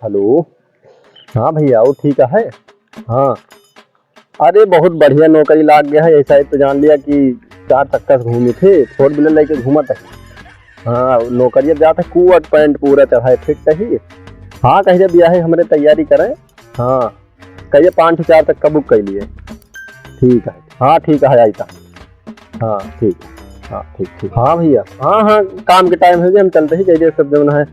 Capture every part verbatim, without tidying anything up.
हेलो, हाँ भइया, और ठीक है? हाँ, अरे बहुत बढ़िया नौकरी लाग गया है, ऐसा ही तो जान लिया कि चार चक्का से घूमी थे, four wheeler लेके घूमत है। हाँ, नौकरिया जात है, कोट पैंट पूरा चढ़ाए फिट ही। हाँ, कहिए भइया है, हमरे तैयारी करें। हाँ, कहिए पाँच ठो चार चक्का बुक कर लिए। ठीक है, हाँ ठीक है, आइता। हाँ ठीक है, हाँ ठीक ठीक। हाँ भइया, हाँ हाँ, काम के टाइम है जी, हम चलते ही कहिए सब जौन है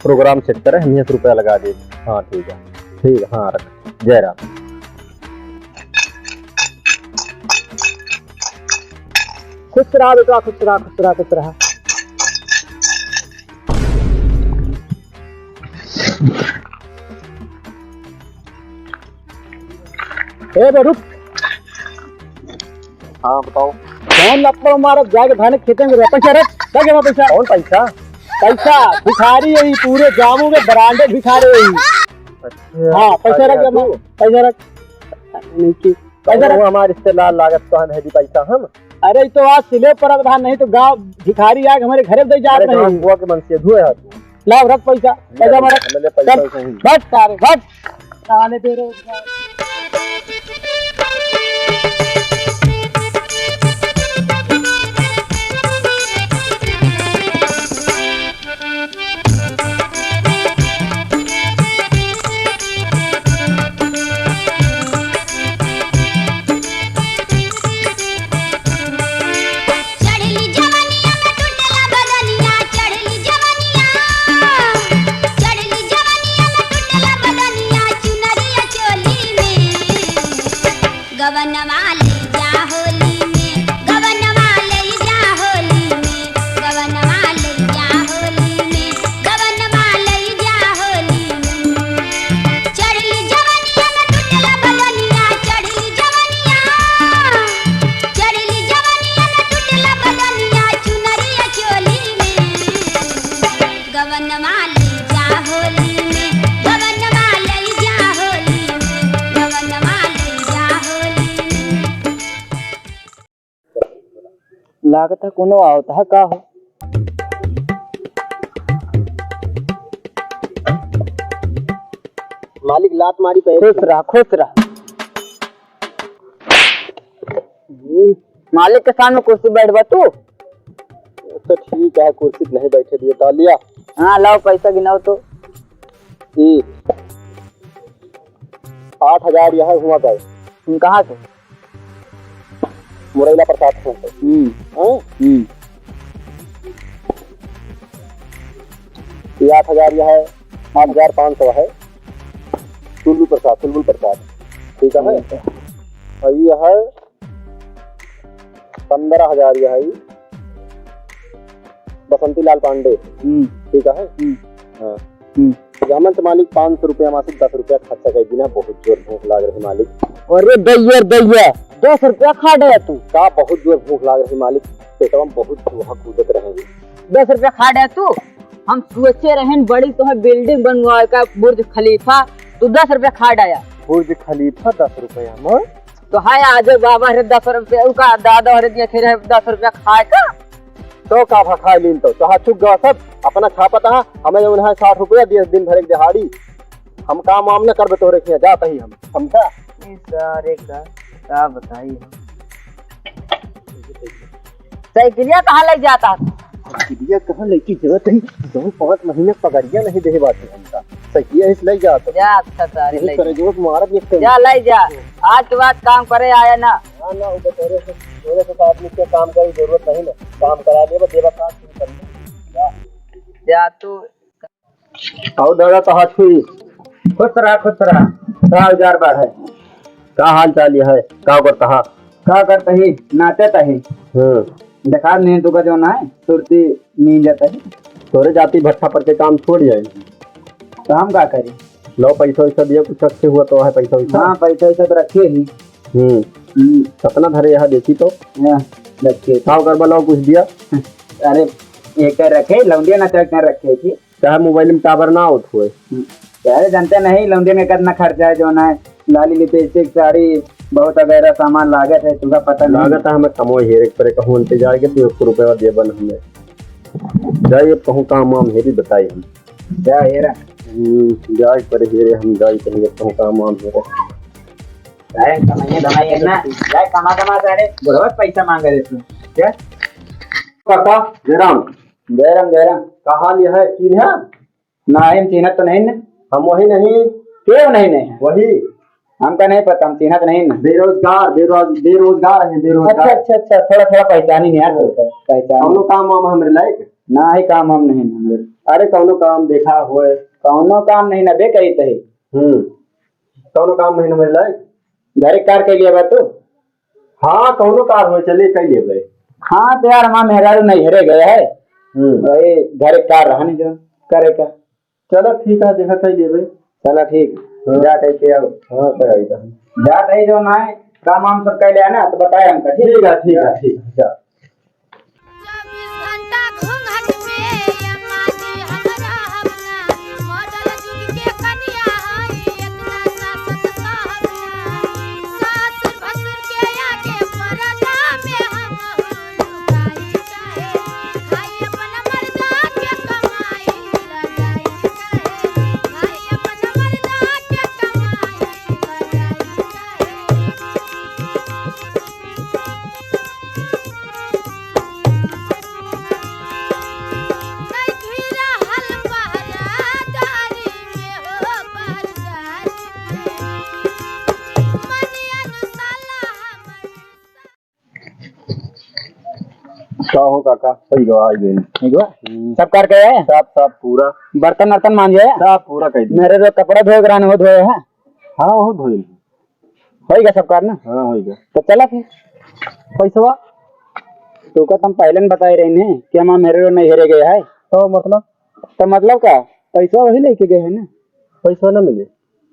प्रोग्राम सेट करे, हम यहाँ से रुपया लगा दे। हाँ ठीक है, ठीक है, हाँ रख, जय राम। खुश रहा बेटा, खुश रहा, खुश रहा, खुश रहा। ए बे रुक। हाँ बताओ। कौन लप्पड़ मारत जाके धान खेते में रह, पैसा रख, रख जमा पैसा। कौन पैसा? पैसा भिखारी यही पूरे गाँव में branded भिखारी यही। अच्छा, हाँ पैसा रख जमा, पैसा रख। नहीं कि पैसा रख। हमारे रिश्तेदार लागत तो हम है जी पैसा हम। अरे तो आज सिले पर धान नहीं तो गाँव भिखारी आके हमारे घरे दे जात अरे नहीं। बुआ के मन से धुए हाथ। लाओ, रख पैसा, पैसा मार। हमें ले पैसा चल, वैसा ही। बैठ सारे, बैठ। साले बेरोजगार। चढ़ली जवनिया में टूटला बदनिया, चढ़ली जवनिया, चढ़ली जवनिया में टूटला बदनिया, चुनरिया चोली में। गवनवा ले जा होली में, गवनवा ले जा होली में, गवनवा ले जा होली में, गवनवा ले जा होली में। चढ़ली जवनिया में टूटला बदनिया, चढ़ली जवनिया, चढ़ली जवनिया में टूटला बदनिया, चुनरिया चोली में। गवनवा ले जा होली में, गवनवा ले जा होली में, गवनवा ले जा होली में। लागत है कोनो आवत है का हो? मालिक लात मारी पे। खुश रहा, खुश रहा। मालिक के सामने कुर्सी बैठबा तू। तो ठीक है, कुर्सी नहीं बैठे दिए, तालिया। हाँ, लाओ पैसा गिनाओ तो। ई आठ हजार यह हुआ गए। तुम कहाँ से? मुरैला प्रसाद से। हम्म। हाँ? हम्म। ये आठ हजार यह है, पाँच हजार पाँच सौ है। चुलबुल प्रसाद, चुलबुल प्रसाद। ठीक है? ठीक है। और ये है पंद्रह हजार यह है, बसंती लाल पांडे। हम्म। ठीक है? हम्म। हाँ। हम्म। जहाँ से मालिक पाँच सौ रुपया मासिक दस रुपया खर्चा कर दीना, बहुत जोर भूख लाग रही मालिक। अरे दैया, दैया, दस रुपया खा डया तू। का बहुत जोर भूख लाग रही मालिक, पेटवा में बहुत चूहा कूदत रहे। दस रुपया खा डया तू, हम सोचे रहन बड़ी तोहे building बनवाए का, बुर्ज खलीफा, तू दस रुपया खा डया। बुर्ज खलीफा दस रुपया में? तो हाय आज बाबा रे दस रुपया, उका दादा रे दिया थे रे दस रुपया खाए का। तो का भा खाए लीन तो, तो हाँ चुक गवा सब, अपना छापत हा, हमें जौन है साठ रुपया दिए दिन भर एक दिहाड़ी। हम काम वाम न करबे तोहरे खिया, जात ही हम, समझा? ई सारे का, का बताई हम? साइकिलिया कहाँ ले जाता? साइकिलिया कहाँ लेके जरूरत है? दो पाँच महीने पगड़िया नहीं देहे बाटे हमका। साइकिलिया इस ले जाता। जा, अच्छा सारे यही ले करे जा। जो मारत ये जा, ले जा। आज के बाद काम करे आया ना। हाँ ना, वो तो तोरे से, तोरे से आदमी के काम करे जरूरत नहीं ना। काम करा ले, बस देवा काम शुरू कर ले। जा। जा तू। आओ दादा, कहाँ छी? खुश रहा, खुश रहा। का उजार बा है? का हाल चाल है? का करता हा? का करता ही? नाचत ही। हाँ। देखा नहीं तुका जो ना है, सुरती नींद जाता है। तोरे जाति भट्ठा पर के काम छोड़ जाए। तो हम का करी? लो पैसा वैसा दिया, कुछ रखे हुआ तो है पैसा वैसा? हाँ, पैसा वैसा तो रखे ही। हम्म। हम्म। कितना धरे यहाँ देखी तो? हाँ, रखे। का करबा, लो कुछ दिया? अरे, एक रखे, लौंडिया ना चल के रखे थी। चाहे मोबाइल में टावर ना आवत हुए। हम्म। अरे जानते नहीं, लौंडे में कितना खर्चा है, जो ना है, लाली लिपस्टिक, साड़ी, बहुत वगैरह सामान लागत है, तुमका पता नहीं। लागत है हमें कमो हेरे पर कहूँ अंते जाएंगे तो एक रुपया देबन हमें। जाइए कहूँ काम वाम हेरी बताई हम। जा हेरा। हम्म, जाए पर हेरे, हम जाए कहीं, अब कहूँ काम वाम हेरे। जाए कमाइए, धमाइए ना, जाए कमा, कमा, सारे बुढ़वा से पैसा मांगे रहे तू। क्या? काका, जयराम। जयराम, जयराम। का हाल है, चीन्हा? नाही, हम चीन्हत तो नहीं ना। हम वही नहीं। के नहीं, नहीं है? वही। हमका नहीं पता, हम चीन्हत नहीं ना। बेरोजगार, बेरोज-, बेरोजगार है, बेरोजगार। अच्छा, अच्छा, अच्छा, थोड़ा, थोड़ा पहचानी नहीं यार, पहचान। कौनो काम वाम हमरे लायक? नाही, काम वाम नहीं ना हमरे। अरे, कौनो काम देखा होए। कौनो काम नहीं ना बे, कही तही। हम्म। कौनो काम नहीं ना हमरे लायक? घरे कार के लिए बा तू? हाँ, कौनो कार होए, चलिए, कई लेबे। हाँ, तो यार, हमार मेहरारू नैहरे गए है। हम्म। वही घरे कार रहा नहीं जो करे का। चलो, ठीक है, देखा, कई लेबे। चलो, ठीक। हाँ। जा, कई के आओ। हाँ, कई आई था। जा, कई जो ना है, काम वाम सब कई ले आना, तो बताए हमका, ठीक? ठीक है, ठीक है, ठीक है, जा। चौबीस घंटा घूंघट में ये माटी हम रहब ना, मॉडल जुग के कनिया हई, इतना सास त सहब ना। सास भसुर के आगे पर्दा में हम लुकाई काहे, खाई अपन मर्दा के कमाई, लजाई काहे, खाई अपन मर्दा के कमाई, लजाई काहे। का हो काका, सही गवा आई गई। ठीक बा? हम्म। सब करके आए? सब, सब पूरा। बर्तन वर्तन मांजे? सब पूरा कर दिया। मेरे तो कपड़ा धोए के रहने, वो धोए हैं? हाँ, वो धोए। होइगा सब कार ना? हाँ, होइगा। तो चला फिर। पैसवा? तो का तुम पहले न बताए रहे ने कि हम मेरे रो नहीं हेरे गए है। तो मतलब? तो मतलब का? पैसवा वही लेके गए है ना। पैसवा ना मिले?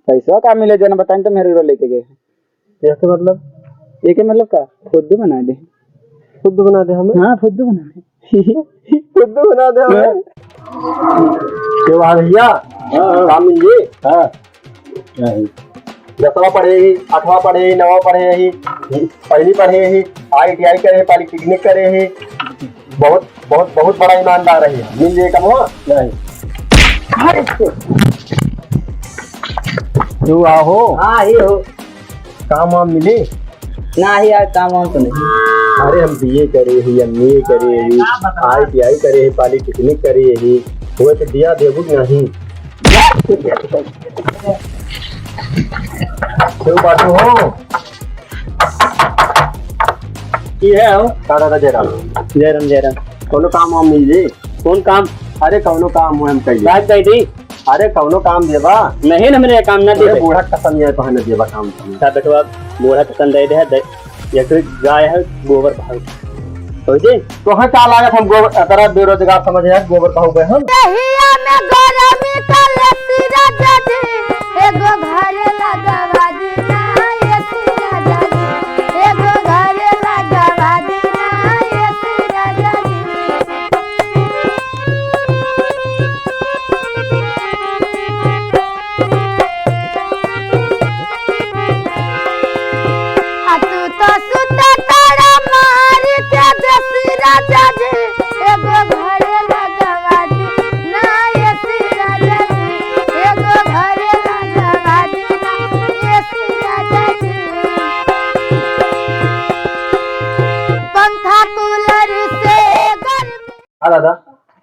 पैसवा का मिले, जो ना बताएं तो मेरे रो लेके गए है। एके मतलब? एके मतलब का? फुद्दू बना दे। फुद्दू बना दे हमें? हाँ, फुद्दू बना दे। फुद्दू बना दे हमें। हाँ। के बा भैया? हाँ, हाँ। काम मिल जी? हाँ। नहीं। दसवा पढ़े ही, आठवाँ पढ़े ही, नवा पढ़े ही, पहली पढ़े ही, ITI करे ही, polytechnic करे ही, बहुत, बहुत, बहुत बड़ा ईमानदार है, मिल जाए कमवा? नहीं। तू आहो? हाँ, ही हो। काम वाम मिले? नाही यार, काम वाम तो नहीं। अरे, हम BA करे ही, MA करे ही, ITI करे ही, polytechnic करे ही, हुए तो दिया देबू कि नहीं? क्यों बाटू हो? की है हो? का दादा जयराम। जयराम, जयराम। कौनो काम वाम मिल जी? कौन काम? अरे कौनो काम हो हम कहिए। राज भाई जी। अरे कौनो काम देबा। नहीं ना, मेरे काम ना अरे देबे। बूढ़ा कसम ये पहने देबा काम तुम। अच्छा बेटवा, बूढ़ा कसम दे दे, दे। एक गाय है, गोबर भाग। समझे? तो हाँ, का लागत हम गोबर, अतरा बेरोजगार समझ है, गोबर भाव पे हम। दहिया में गरमी का लेसी राजा जी, एगो घरे लगवा दी ना, एसी राजा जी, एगो घरे लगवा दी ना, एसी राजा जी। आ तू तो सुता तारा मारी के देसी राजा जी, एगो घरे लगवा दी ना एसी राजा जी, एगो घरे लगवा दी ना एसी राजा जी। पंखा कूलर से गर्मी। हाँ दादा।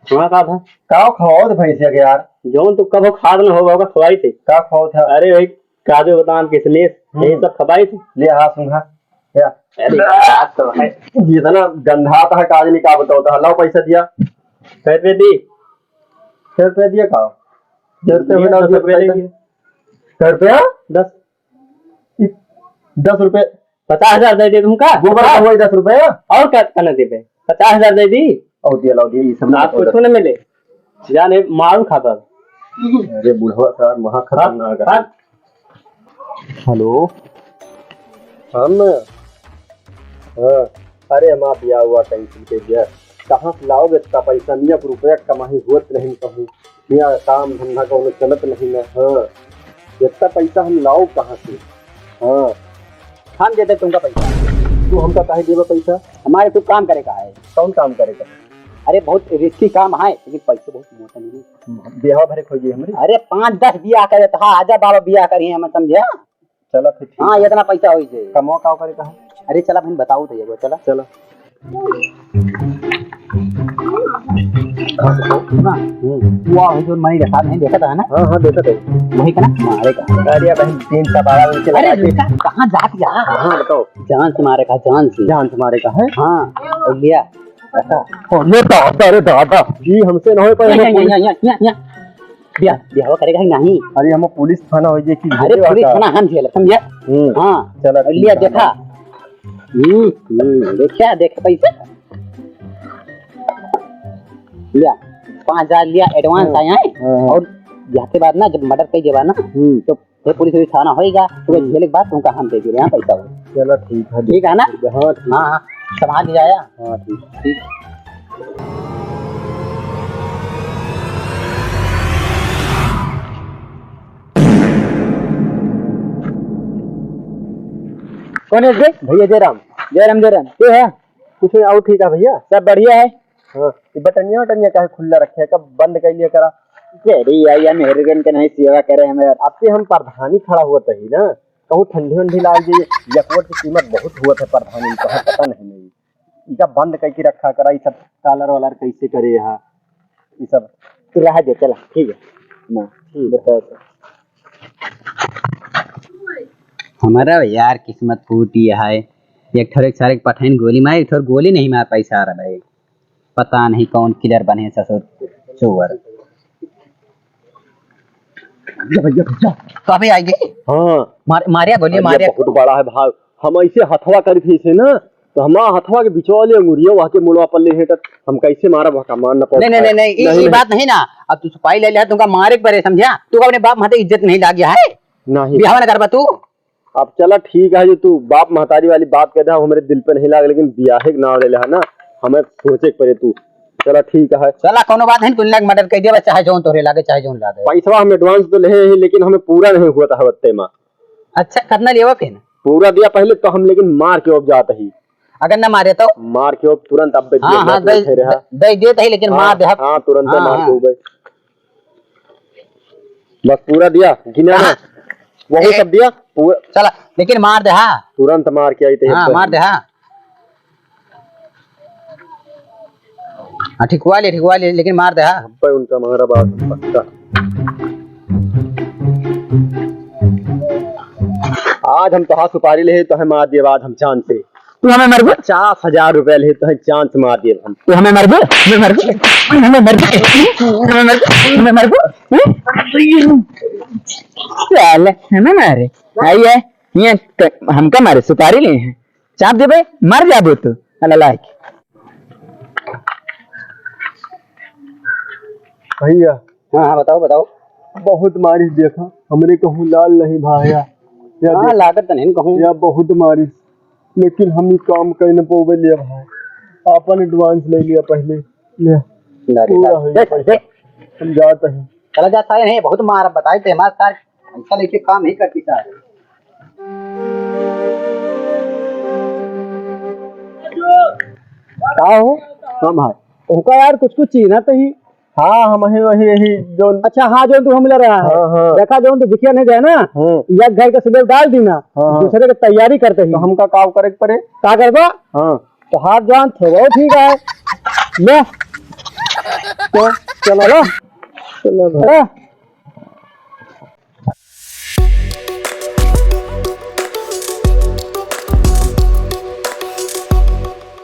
हाँ का भा? का खवाओ तो भैंसिया के यार? जौन तू कबो खाद न होगा, ओका खवाई थे। का खवाओ था? अरे वही काजू, बादाम, किशमिश, हम्म। यही सब खवाई थे। ले हाँ सुन हाँ। या। अरे बात तो है। जितना गंधात है काजू नहीं का बताओ था। लाओ पैसा दिया। कै रुपये दी? कै रुपये दिया का? कै रुपये दिया, हो, दस रुपये बताइए। कै रुपया? दस। इ-, दस रुपये। पचास हजार दे दे तुमका। गोबर का हुआ दस रुपया? और का, का ना देबे? पचास हजार दे दी। और दिया, लाओ दिया, ये सब ना आप कुछ ना मिले। जाने मारू खा पावे। अरे बुढ़वा साहब, महा खतरनाक है। हाँ। हेलो। हम, हाँ, अरे हमार बियाह हुआ cancel कर दिया। कहाँ से लाओगे इतना पैसा? मियाँ को रुपया कमाई होत नहीं कहूँ। यहाँ काम धंधा कौनो चलत नहीं ना। हाँ, इतना पैसा हम लाओ कहाँ से? हाँ। हम देते तुमका पैसा। तू हमका काहे देबा पैसा? हमारे तू काम करे का है। कौन काम करे का? अरे बहुत risky काम है, लेकिन पैसे बहुत मोटा नहीं। बियाह भरे खोजी हमरे। अरे पाँच दस बियाह करे तो हाँ, आजा बाबा बियाह करिए हम, समझे? चलो फिर ठीक हाँ, है। इतना पैसा होई जाए। कमवा का करे का है? अरे चला बहन बताओ तो ये वो, चला। चलो। ना, हम्म। वो है जो माई रखा नहीं देखा था ना? हाँ, हाँ, देखा था। वही का ना? मारे का। अरे बहन, तीन सौ बारह में चला अरे गया। रुका, कहाँ जात यार? हाँ, बताओ। जान से मारे का, जान से। जान से मारे का है? हाँ, और लिया। अच्छा। ओ, ये दादा, अरे दादा, ये हमसे ना हो पाए, यहाँ, हमें यहाँ, पुलिस यहाँ, यहाँ, यहाँ, यहाँ। बिया-, बियाह करेगा ही नहीं। अरे, हम पुलिस थाना हो जाए कि अरे, झेले पुलिस वाला। थाना हम झेलब, समझे? हम्म। हाँ। चला, और ठीक लिया, है, देखा? हाँ। हम्म, हम्म, देखा, देखा पैसा? लिया, पाँच हजार लिया advance हाँ, आया है। हाँ, हाँ। और जाते बाद ना, जब murder कई जबा ना, हम्म। तो ये पुलिस वुलिस थाना होइगा, तो हम्म। झेले के बाद तुमका हम दे दे रहे हैं पैसा। चलो ठीक है। ठीक है ना? हाँ, ठीक। हाँ, हाँ, संभाल के जाया। हाँ, ठीक। ठीक। कौन है बे? भैया जयराम। जयराम, जयराम। के है? कुछ नहीं, और ठीक है भैया। सब बढ़िया है। हाँ, ये बटनिया वटनिया काहे खुल्ला रखे है? कब बंद कर लिया करा? अरे यार, यार, मेहरगन के नहीं सेवा करे हमें यार। अब से हम प्रधानी खड़ा हुआ तही ना, कहूँ ठंडी वंडी लाग जाइए। यकवट की कीमत बहुत हुआ था प्रधानी में, कहाँ पता नहीं, नहीं। इका बंद करके रखा करा, ये सब collar वॉलर कैसे करे यहाँ, ये सब। तू रह दे, चला, ठीक है ना? ठीक। बताओ तो। हमारा यार किस्मत फूटी है। एक ठोर एक सारे के पठाइन गोली मारे, एक ठोर गोली नहीं मार पाई सारा भाई। पता नहीं कौन killer बने ससुर चोर। भैया, भैया, भैया। कबे आई गई? हाँ। मार-, मारिया गोली, अरे, मारिया। बहुत बड़ा है भाई। हम ऐसे हथवा करी थे इसे ना, तो हमारा हथवा के बिचवा ले अंगुरिया वहाँ के मुड़वा पर ले हेटत, हम कैसे मारा वहाँ का मार न पाओ नहीं, नहीं, भाई। नहीं, नहीं, ये, नहीं, ये नहीं। बात नहीं ना। अब तू सिपाही ले लिया, तुमका मारे के परे, समझा? तू अपने बाप माते इज्जत नहीं लाग गया है? नहीं। बिहाव न करबा तू? अब चला ठीक है, जो तू बाप महतारी वाली बात कह दे, हमरे दिल पे नहीं लागे, लेकिन बियाहे के नाव ले ले है ना, हमें सोचे के पड़े तू। चला ठीक है। चला कोनो बात नहीं, कुल लाग murder कर दिया, चाहे जौन तोरे लागे, चाहे जौन लागे। पैसवा हम advance तो ले ही, लेकिन हमें पूरा नहीं हुआ था हवत्ते में। अच्छा, कितना लेवा फिर? पूरा दिया पहले तो हम, लेकिन मार के अब जात ही। अगर ना मारे तो? मार के अब तुरंत अब हाँ, हाँ, दे, दे, दे, दे, दे, लेकिन हाँ, मार दे, हाँ। हाँ, तुरंत हाँ, मार के हाँ। उबे। बस पूरा दिया, गिना ना। हाँ। वही ए, सब दिया, पूरा। चला, लेकिन मार दे, हाँ। तुरंत मार के आई थे हाँ, एकदम। मार दे, हाँ। हाँ, ठिकवा ले, ठिकवा ले, लेकिन मार दे, हाँ। अब भाई उनका मारा बात पक्का। आज हम तोहार सुपारी ले, तोहे मार दिए बाद हम चांद से। तू हमें मरबे? पचास हजार रुपया ले, तोहे चांद से मार दिए हम। तू हमें मरबे? हमें मरबे? हमें मरबे? हमें मरबे? हमें मरबे? हम्म? साले, हमें मारे। आई है, ये त-, हमका मारे, सुपारी ले हैं। चाप देबे, मर जाबो तू। अल्लाह लायक। भैया। हाँ, हाँ, बताओ, बताओ। बहुत मारिस देखा, हमरे कहूँ लाल नहीं भाया। या हाँ, दे-, लागत तो नहीं कहूँ। या बहुत मारिस, लेकिन हम ई काम कर न पौबे लिया भाई। आपन advance ले लिया पहले। ले। ला दे, पूरा ला। हो गया देख, पैसा। देख। हम जाते हैं। चला जा सारे, नहीं, बहुत मार, बताए थे, हमारे साथ ऐसा लेके काम नहीं करती सारे। का हो? हाँ भाई। ओका यार कुछ कुछ चीन्हा तो ही। हाँ, हम ही वही, यही जो अच्छा, हाँ, जो तू हम मिला रहा है। हाँ, हाँ। देखा जो तू बिखिया नहीं गया ना, हम्म। या घर के सुबह डाल दी ना, हाँ, हाँ। दूसरे के तैयारी करते ही। तो हमका का करे के पड़े? का करबा? हाँ। तो हाथ जान थोड़ो ठीक है। ले। तो चलो। चलो। चलो भाई। हाँ।